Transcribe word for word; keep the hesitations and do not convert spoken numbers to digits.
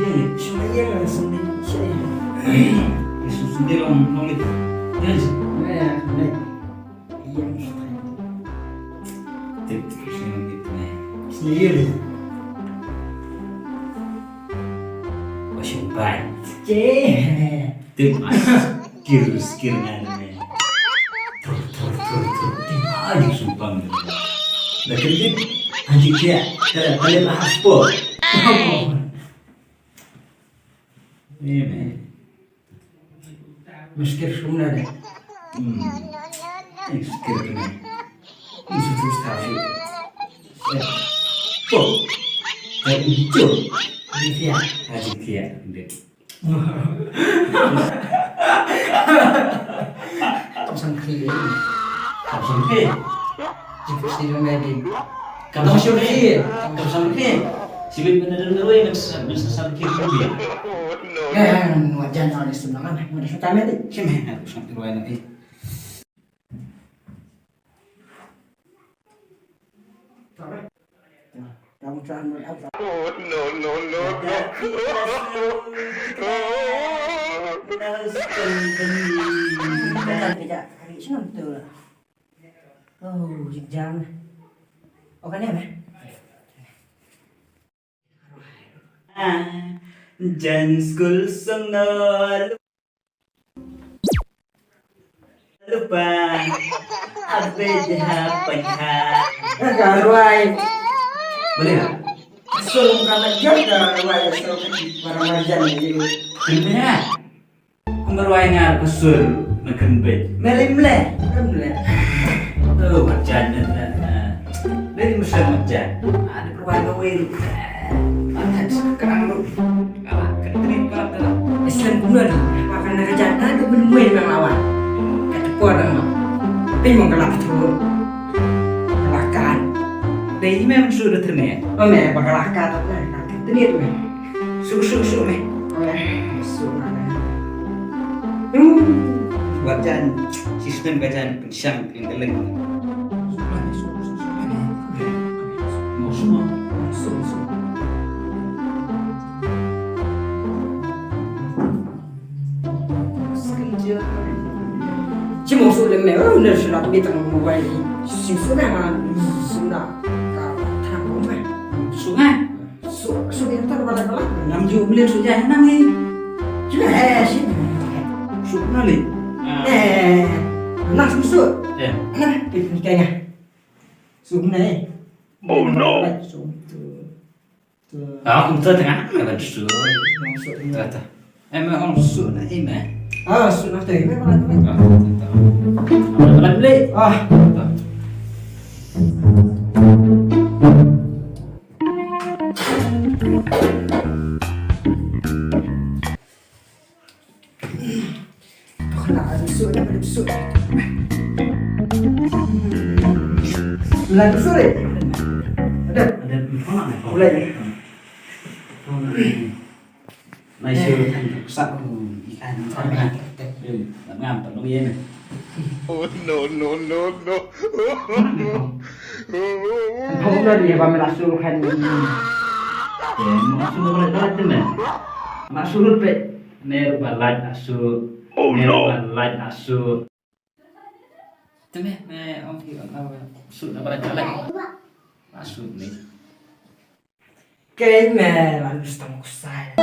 Shu ma ïeng, shu ma ïeng, shu ma ïeng. Shu, shu ma ïeng, long, long ni. Ïeng. Ïeng, ïeng. Tip, shu ma ïeng. Shu ma ïeng. Wa shu bai. Cih. Tip, ah, skir, skir ngan ni. Tur, tur, tur, tur. Tip, ah, di sumpang ni. Dah kredit, anjing dia. Kada, kada lah haspo. Ni, ni. Masker semua dah. Hmm. Masker ni. Ini susu staffy. Eh. Tuh. Kayak hijau. Ini dia. Aja dia. Dia. Kam sangkri. Kam sangkri. Jingkri sini medi. Kam sangkri. Kam sangkri. Sibit bener-bener wei, men sa-, men sangkri dia. Eh, wajan ni semua kan. Mana suka medi? Sini, aku sangkri wei nanti. Jan skul song no. Lupa. Abe de ha pynha. Ka rwai. Boleh tak? Song ka la jot ka rwai, song ka para marjan ni. Boleh tak? Kumba rwai nga ka sur na kan bej. Mele mle, mle. Oh, marjan na, na, na. Mele mle marjan. Ada rwai ka wei. Angkat sekarang lu. Kala, kentri kala kala. Islam bulan. Makan na kajan, aduh, men muen nang lawan. Kata puan nang ma. Tapi mong kala tu. Kala kan. Dei me men su da terne. Oh, me, ba kala kan. Nah, kentri me. Su, su, su me. Oh, me. Su na. Hmm. Buat jan, sistem kajan. Shang, ling, ling. Shi mong su lem me, oh, ne shi la mi tang mobile. Shi su na ma, su na. Ka, ka, ka, ka, su na. Su, su ni tar bala bala. Nam ju mlien su ja nang ni. Ju eh shi. Su na li. Eh, na su su. Eh. Na, pi pi kaya. Su na eh. Oh no. Su tu. Tu. Ah, kum tu tengah me ban su. Su na. Kata. Eh, me ong su na eh me. Ah, su na tu eh me bala bala. Ah, tu, tu. Bala bala beli. Ah. Tu. Ada. Ada. Ada. Nai shu tang sa u i kan. Ngam ngam tang nong yen. Oh, no, no, no, no. Hom lo dia ba mela shu kan. Yen ma shu lo ba la tin ne. Ma shu lo pe. Ne ba la shu. Oh, no. Ne ba la shu. Te me, me ong ki ong aw, sut na barat jalai. Masuk ni. Kei me, lalu setengah kusai.